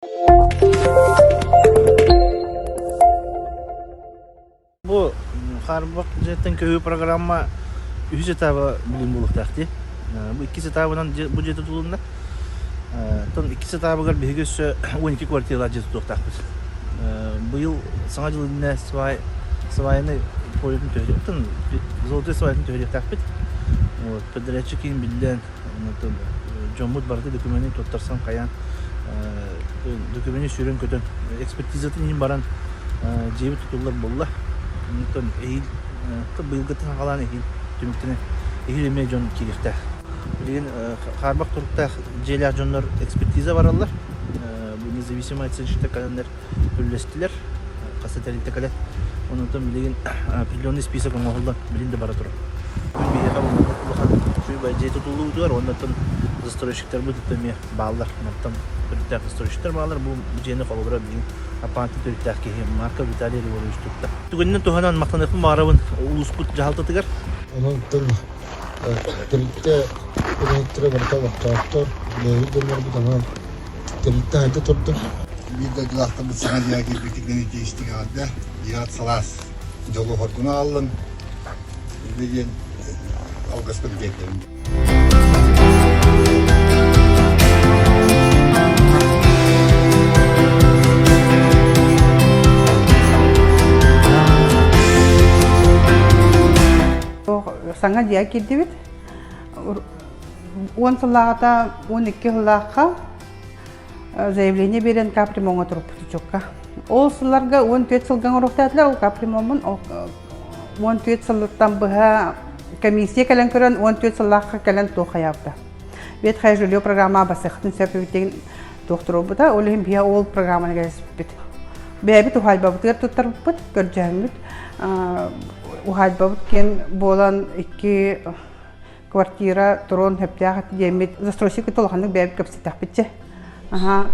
Бу хаарбах дьиэттэн көһүү программа үһүс этаба билим буолуохтаах дии. Бу иккис этабынан бу дьиэ тутулунна. Оттон иккис этабыгар биһиги өссө 12 квартиралаах дьиэ тутуохтаахпыт. Быйыл Саҥа дьыл иннинэ свай свайны полетын түһэриэхтэн золотой свайтын түһэриэхтээхпит. Вот подрядчик киин биллэн дьоммут барыта докуменын туттарсан хайаан докумены сүүрэн-көтөн экспертизатын иһин баран дьиэбит тутуллар буолла. Онтон эһиил быйылгыттан саҕалаан эһиил түмүктэнэн эһиил эмиэ дьон киириэхтээх. Билигин хаарбах туруктаах дьиэлээх дьоннор экспертиза бараллар. Бу независимый оценщиктар кэлэннэр үллэстилэр. Хас да тэрилтэ кэлэн. Онтон билигин определенный список оҥоһуллан билин да бара турар. Биһиэхэ улахан үчүгэй дьиэ тутуллуутугар уонна оттон застройщиктарбыт эмиэ бааллар. Мантан төрүттээх застройщиктар бааллар. Бу дьиэни холобура билигин Аппаантан төрүттээх киһи Марков Виталий Григорьевич тутта. Түгэнинэн туһанан махтаныахпын баҕарабын улууспут дьаһалтатыгар. Онон тэрилтэ үлэһиттэрэ барыта олохтоохтор, бэйэбит дьоннорбут онон тэрилтэ хайда турда. Биир дойдулаахтарбыт саҥа дьиэҕэ киирбиттэринэн итии-истиҥ эҕэрдэ, дьиэҕит сылаас дьолу-соргуну аҕаллын, инньэ диэн алгыспын тиэрдэбин. Саҥа дьиэ киирдибит. Уон сыллааҕыта, 12 сыллаахха заявление биэрэн капремоҥҥа туруппут учуокка. Ол сылларга 14 сылга оҥоруохтаатылар, ол капремоммун 14 сылыттан быһа комиссия кэлэн көрөн 14 сыллаахха кэлэн туох хайаабыта. Ветхое жилье программа басыахтын сөп эбитин туох туруорбута. Ол иһин биһи ол программаны кэлэспиппит. Бэйэбит уһаайбабытыгар туттарбыппыт, көрдьөһөммүт. Уһаайбабыт киэн буолан икки квартира турун сөптөөх диэммит застройщик кытта улаханнык бэйэбит кэпсэттэхпитчэ. Аха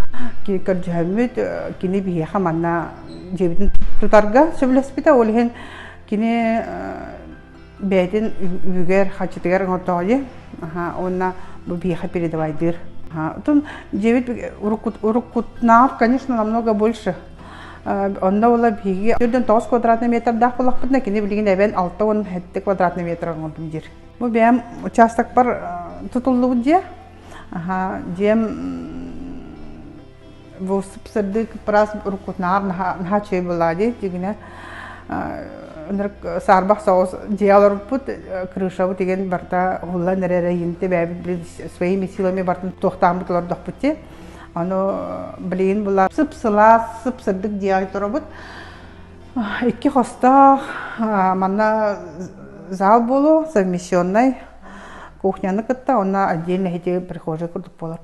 көрдьөһөммүт кини биһиэхэ манна дьиэбитин тутарга сөбүлэспитэ. Ол иһин кини бэйэтин үбүгэр хаччытыгар оҥортоҕо Аха уонна бу биһиэхэ передавайдыыр. Отон дьиэбит уруккутнааҕар, конечно, намного больше. Онно була биһиги 49 квадратный метрдаах буоллахпытына, кини билигин эбэн 67 квадратный метр оҥордум диир. Бу бэйэм участокпар тутуллубут дьиэ. Аха, дьиэм бу сып-сырдык ыраас уруккутунааҕар наһаа наһаа үчүгэй буоллаҕа дии дьиҥинэ ынырык саарбах соҕус дьиэ олорбуппут крышабыт игин барыта уһуллан эрэр эйинти бэйэбит блин своими силами барытын туохтааммыт олордохпут дии ону билигин була сып-сылаас сып-сырдык дьиэҕэ турабыт икки хостоох манна зал буолуо совмещенный кухняны кытта уонна отдельно ити прихожая курдук буолар.